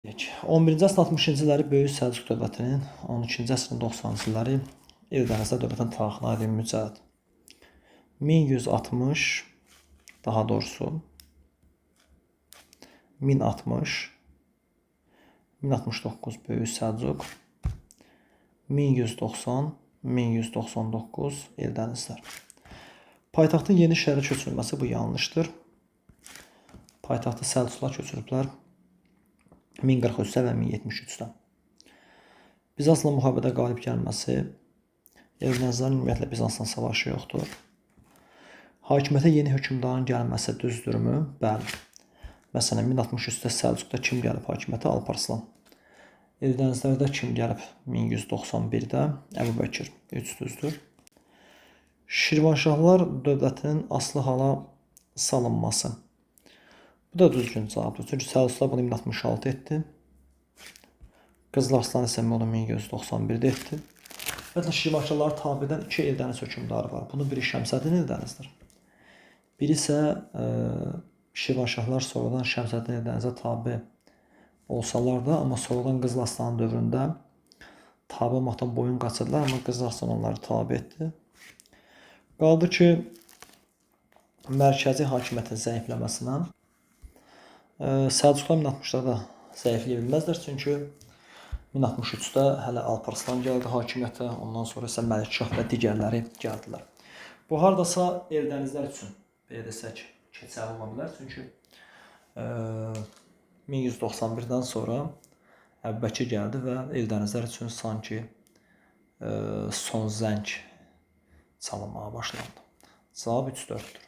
11-ci əsrin 60-cı illəri Böyük Səlcuq dövlətinin, 12-ci əsrin 90-cı illəri Eldənizlər dövlətinin tarixinə aid mücədd. 1160, daha doğrusu 1060, 1069 Böyük Səlcuq, 1190, 1199 Eldənizlər. Paytaxtın yeni şəhərə köçürülməsi, bu yanlışdır. Paytaxtı Səlcuqlar köçürüblər 1043-də və 1073-də. Bizansla müharibədə qalib gəlməsi, Eldənizlərin ümumiyyətlə Bizansla savaşı yoxdur. Hakimiyyətə yeni hökmdarın gəlməsi düzdürmü? Bəli. Məsələn, 1063-də Səlcuqda kim gəlib hakimiyyətə? Alparslan. Eldənizlərdə kim gəlib 1191-də? Əbu Bəkir. 3 düzdür. Şirvanşahlar dövlətinin asılı hala salınması. Bu da düzgün cavabdır. Çünki Səlcuqlar bunu 1066 etdi. Qızıl Arslan isə bunu 1191-də etdi. Ümumiyyətlə Şirvanşahları tabe edən iki Eldəniz hökmdarı var. Bunun biri Şəmsəddin Eldənizdir. Biri isə Şirvanşahlar sonradan Şəmsəddin Eldənizə tabe olsalar da, amma sonradan Qızıl Arslanın dövründə tabe olmaqdan boyun qaçırdılar, amma Qızıl Arslan onları tabe etdi. Qaldı ki, mərkəzi hakimiyyətin zəifləməsinə. Səlcuqlar 1060-larda zəifləyə bilməzlər, çünki 1063-də hələ Alparslan gəldi hakimiyyətə, ondan sonra isə Məlikşah və digərləri gəldilər. Bu hardasa Eldənizlər üçün, belə desək, keçərli ola bilər, çünki 1191-dən sonra Əbu Bəkir gəldi və Eldənizlər üçün sanki son zəng çalınmağa başlandı. Cavab 3-4-dür.